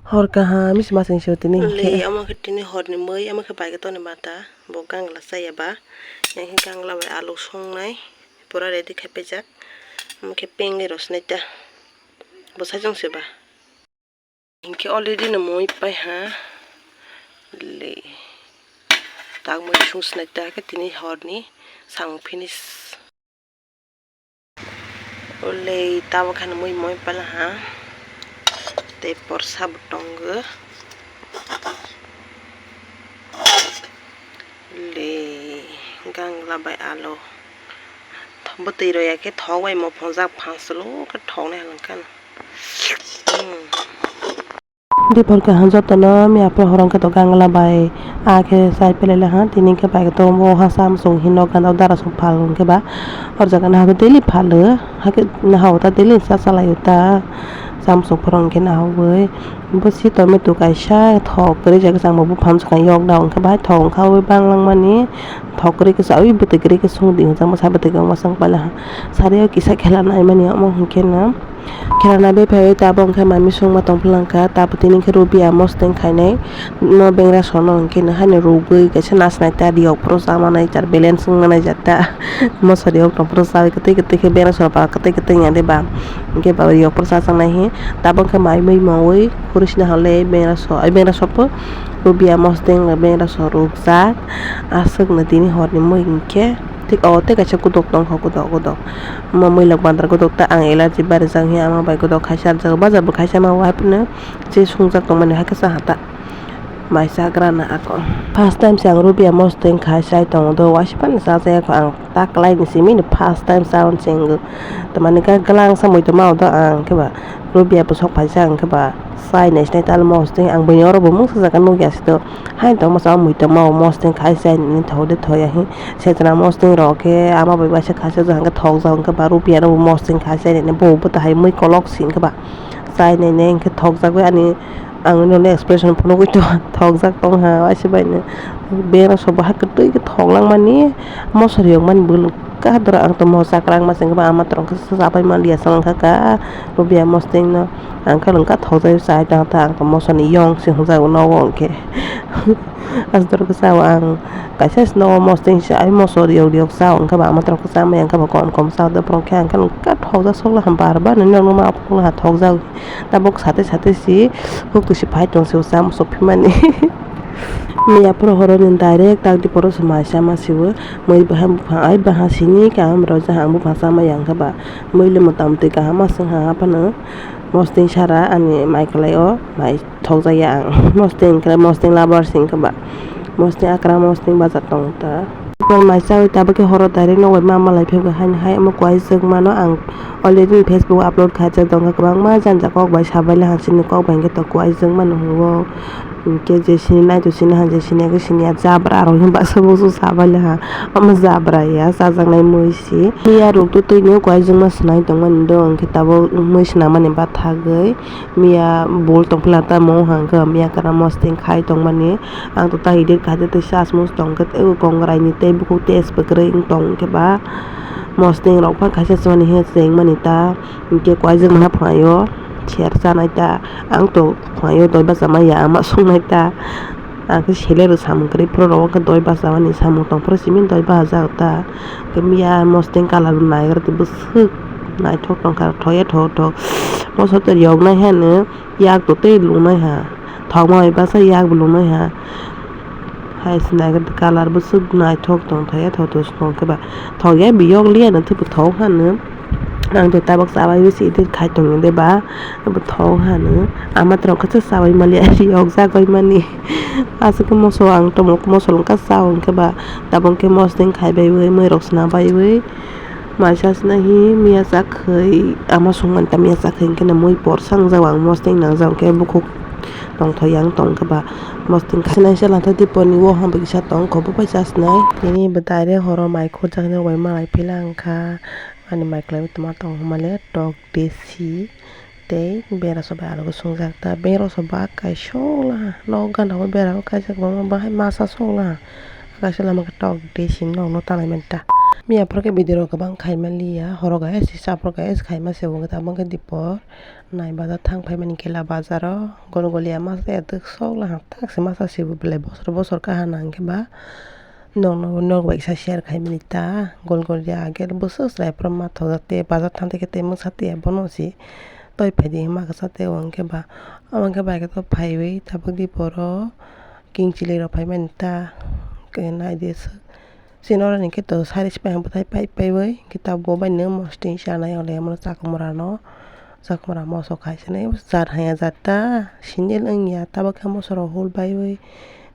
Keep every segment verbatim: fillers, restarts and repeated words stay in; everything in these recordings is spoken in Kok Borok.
Hor kaham se ma sing se tini hinkhe. Le, omo khe tini horni mui, omo khe bai khe toni mata, bo gangla chaya ba. Yang khe gangla bai alu songnai, pura ready khai paijak. Omo khe pengwi rw swnai ta, bo saichung se ba. Hinkhe already no mui pai ha. Le, tak mui sung swnai ta khe tini horni samung finish. Ulei tabuk khe mui moi pala ha. Tei porsa bo tongo. Ulei gangla bai alu. Bwtwi rw ya khe thok bai mo phongjak phanchlo khe thoknai halwng khe. Hmm. Dipor kaham jotono miya phuru horong khe to gangla bai a khe chai pelele ha, tini khe bai to bo ha samsung hino gana dara song phal hwnkhe ba hor jaga naha daily phalo, hakhe naha o ta daily cha chalai o ta samsung phuru hwnkhe naha ui bo si tomato kaisa thok kwrwi jaga chang bo buphang swkang yok da hwnkhe bai thok wngkha ui bang langmani thok kwrwi khe chaui bwtwi kwrwi khe sung di hwnjak masa bwtwi kwbangma chang pale ha sari o kisa khela naimani omo hwnkhe no. Khela na bepaiwi tabuk hwnkhe mami songma tongphlang kha, tabuk tini hwnkhe Rubia mosdeng khainai, no bengra sono hwnkhe no haino rwgwi kaisa nasnai ta riyok phuru chamanai jar balance wngna naijak ta. Mosori rok tong phuru chaui kwtwi kwtwi khe bengra sor ba kwtwi kwtwi wngya de ba, hwnkhe ba riyok phuru chachang nai hi. Tabuk hwnkhe mai mui maui khuri sina hole bengra so, ai bengra sopo Rubia mosdeng bengra so rwkjak, aswk no tini horni mui hwnkhe. Thik o tei kaisa kodok tongkha, kodok kodok. Omo muilok bandra kodok ta ang allergy barijak hiya ama bai kodok khaisa arjak o. Bajar bo khaisa ma o, haiphano je sungjak tongmani haikhe cha ha ta. Mai chagra na ako. First time se ang Rubia mosdeng khai chai tongo do, waisa phano cha chaya kho ang ta kwlai ni simi ni first time cha o se wngwi. Tamani khe gwlangsa muitu ma o do ang khe ba Rubia bwsok phaisa ang khe ba chai nai sinai tal mosdeng ang buini oro bo mungsa jaga nukya se do. Haino tongma chao mui tongma o mosdeng khai chai nini thok de thoya hi. Sejna mosdeng rok khe ama bai waisa khaisa jang khe thokjak hwnkhe ba Rubia no bo mosdeng khai chai nini bo bo tahai mui kolok si hwnkhe ba. Chai nini hwnkhe thokjak bai ani ang nini expression phunugwi tongo thokjak tong ha waisa bai no. Bera sobo hakhe twi khe thok langmani mosori rok mani bwlwk kaham dora ang tongma o chakra wngma se hwnkhe ba ama tongkhe chabai manliya chwng kha ka Rubia mosdeng no. Ang khe lwng kha thokjagwi chai tong ta ang tong mosoni yong se hwnjago nogo hwnkhe. Asdor khe chao ang kaisa se nogo mosdeng se ai moso riyok riyok chao hwnkhe ba ama tong khe chamaya hwnkhe ba kom kom chao de borok khe ang khe lwng kha thokjak sok laha bar bar nini rok no ma phunukha thokjak tabuk sate sate se huk twi se phai tong se o chamo sok phimani. Miya phuru horo ni direct tak di poro se mai chama se o mui bahai buphang ai baha sini kaham rw jaha ang buphang chamaya hwnkhe ba. Mui le mota moti kaham aswk ha phano mosdeng sara ani mai kwlai o mai thokjak ya ang mosdeng hwnkhe mosdeng lover se hwnkhe ba mosdeng akra mosdeng baja tong ta. Mai chaui tabuk khe horo direct nok bai ma malai phai bo haino hai omo kuai jwk mano ang already Facebook upload khaijak tongkha kwbangma jani ja kok bai sabaili ha chini kok bai hwnkhe to kuai jwk mano hwnwi o. Hwnkhe je sini naitong sini han je sini ya khe sini ya jabra rok hwnba se musu sabaili ha omo jabra ya chajaknai mui se. Miya rok to twini o kuai jwngma swnai tongmani do hwnkhe tabuk mui swnamani bathagwi miya bul tongphila tamo hwnkhe miya kwran mosdeng khai tongmani ang to ta edit khaide tei chasmos tongkhe tei o kongrai ni tei bukhuk tei swkwrwi wng tong khe ba mosdeng rok phano kaisa swmani hiya chengmani ta hwnkhe kuai jwngma phai o ser chanai ta ang to. Phai o doi bachama ya ama songnai ta. Ang khe sele rw samung kwrwi phuru rw o khe doi bachama ni samung tong phuru simi doi bachajak ta. Khe miya mosdeng colour bo naigra tei bwswk naithok tongkha thoya thok thok. Moso tei riyok nai hano yak to tei lungnai ha. Thokma bai basa yak bo lungnai ha. Hai se naigra tei colour bwswk naithok tong thoya thok thok se tong khe ba. Thok ya biyok liya no thik bo thok hano. Ang to tabuk chabai wi se edit khai tongo de ba. Abo thok hano ama tong khe chabai mali ari yokjak bai mani. Aswk khe moso ang tongmo moso wngkha cha hwnkhe ba tabuk khe mosdeng khai bai wi mui rok sna bai wi. Mai sa sna hi miya chakhwi ama songmani ta miya chakhwi hwnkhe mui porsa wngjak ang mosdeng nangjak hwnkhe bukhuk tongthok yang tong khe ba mosdeng khai. Sinai se latha dipor ni o ham bai kisa tong kho bo bai cha sinai. Nini bo direct horo mai khurjaknai bai malai phila wngkha. Ani mai kwlaiwi tongma tong hwnmale tok desi tei bera sobai alogwi swngjak ta. Bera soba kaisa laha nok gana o bera o kaijak kwbangma bahai masa sok laha. Kaisa lama khe tok desi nokno tanai manta. Miya phoro khe video rok kwbang khaima liya, horo guys, sisa phoro guys khaima se bo tabuk khe dipor nai bazar thang phaimani kela bazar o gol gol ya masa ya twk sok la tak se masa se bo belai bosor bosor kaha nang khe ba nok nok nok bai kisa share khaimani ta gol gol ya age bwswk chwrai phoro ma thok jak te bazar thang te khe tei mwsa te bono se toi phai di ma kisa te o hwnkhe ba omo hwnkhe bai khe to phaiwi tabuk dipor o king chili rok phaimani ta nai di swk. Chini oro ni khe to sari sipai bwthai pai pai bai khe tabuk bo bai no mosting chanai ole amo chakwmwra no chakwmwra moso khai sini jar haya jar ta sinil wngya tabuk khe moso rok hul bai bai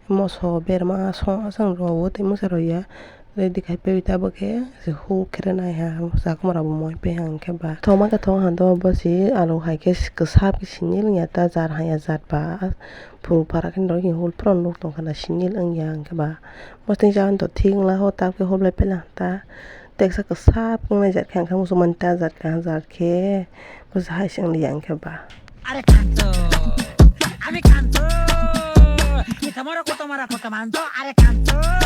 moso berma song aswk rw o tei moso rw ya ready khai pai tabuk khe hul khere nai ha chakwmwra bo moi pai ha hwnkhe ba thoma khe thong ha do bo si alu hai khe kwsa sinil wngya ta jar haya jar ba phuru para khe hul phuru nuk tong kha na sinil wngya hwnkhe ba. Mosting jagani to thik wngla ho, ta khe hublai pela ta. Teksa kwsa wngnai jat khe ang khe muchung mani ta jat khe, jat khe. Bwsa hai se wngya ang khe ba. Are kanto, are kanto, kitamara kotomara kotomanto, are kanto.